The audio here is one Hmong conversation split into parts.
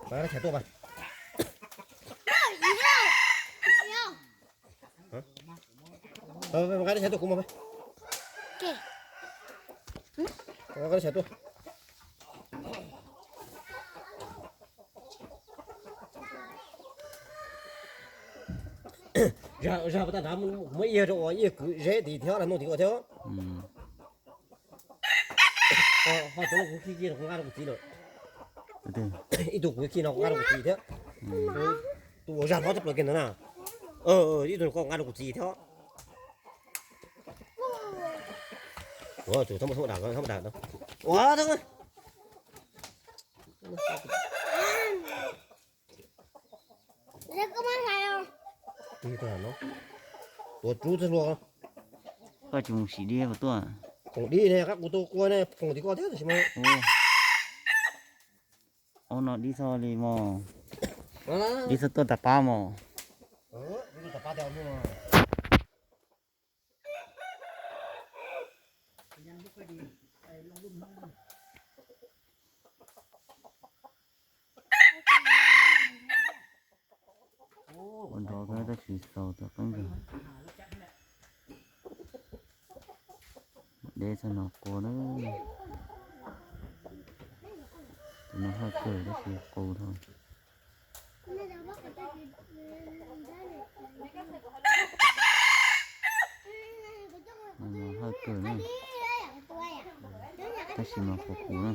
Nqa dab tshais tuaj mas. Nqa dab tshais tuaj kuv mas. Nqa dab tshais tuaj. Zag pas tag nrad muab ib yag rau uas ib yag kwv zeb tid thiab, hnub tid ua thiab. Ho tus no kuv khi kiag kuv nqa rau kuv txiv lawm. Ib tug kuv khi no kuv nqa rau kuv txiv thiab. Tus uas zag hlob tshaj plaws kiag ntawd na. Ib tug koj nqa rau kuv txiv thiab. Ua tus thab dam, thab dam. Ua thab. Tuav rub txog luag. Koj tsis mus sim dib puas tuaj? Khoom dib ne, qab kuv tuaj kua ne, khoom tim koj thiab tab sis mas. Ub, no dib txhob li mos. Dib txhob tuaj tas pab mos. Ua nrov kawg tab sis xaus tau qeeb kawg. Deb txog no qua na. Tus no haj kawg tab sis qus dhau. Haj kawg na. Tab sis mas qus qus na.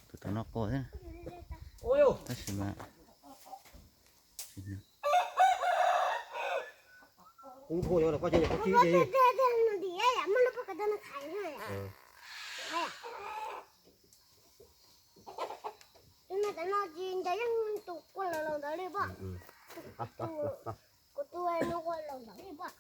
Tus tau noj qua thiab. Tab sis mas kub dhau, koj ces koj ci ces. Tus no ces nco yeej tus qua laus laus ntawd li pom. Kuv tus no qua laus ntawd li pom.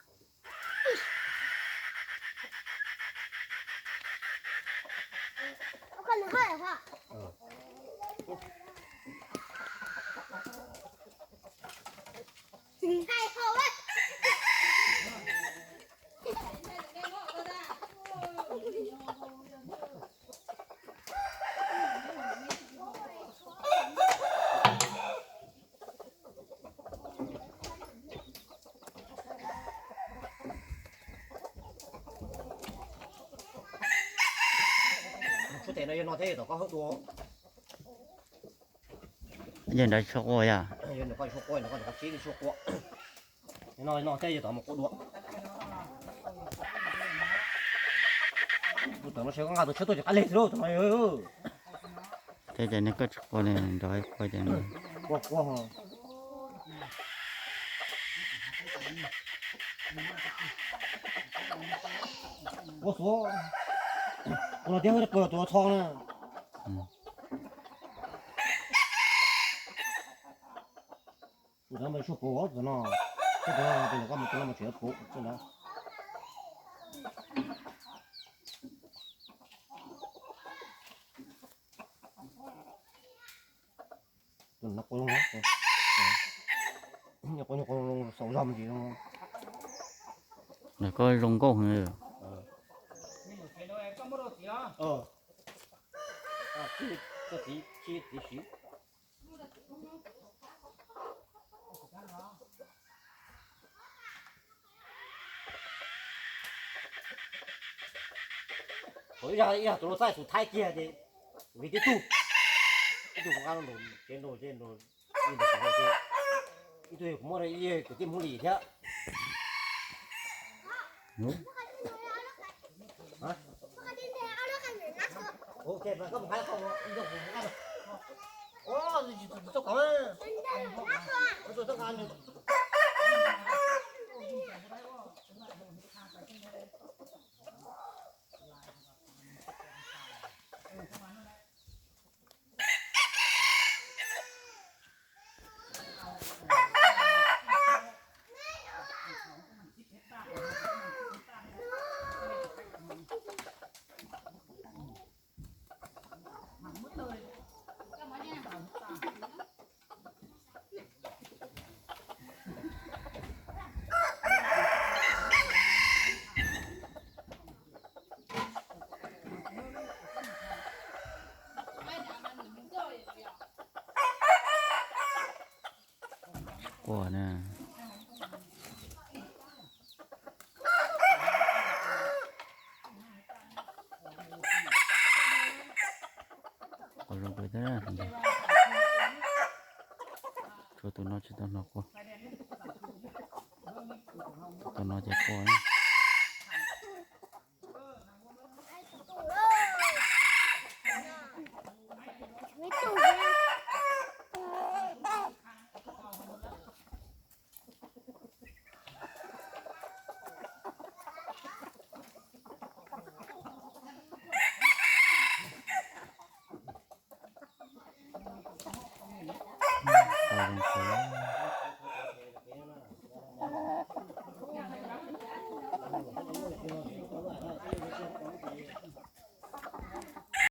Tshuab tes no yog no thiab yog tom koj hawb dua. Yog nrad tshuab qua yog? Yog nrad koj tshuab qua, nrad koj tshuab qua. No no thiab yog tom mus qua dua. Tus tom no sawv koj nqa tus tshuab tuaj ces qab leg xwb lauj tus no. Thiab ces neb koj tsis qua li nrad qua ces qua qua. Ua xuav. Ua no thiab tus txho na. Tus no mas suab pov tus no. Tus no tus no tus no mas tseem pov tus no. Tus no qua zoo, qua zoo xaus zog me ntsis no. Nws koj zoo nkauj heev. Ib zag ib zag tus no txaij tus thaib kiag ces vim tib tug, ib tug nqa nraum tsev nraum tsev nraum, ib tug kuv muab rau ib kwv tij Hmoob Lis thiab. Quaj na. Quaj zoo kawg thiab. Tshuav tus no tsis tau hnov quaj. Tus no ces quaj.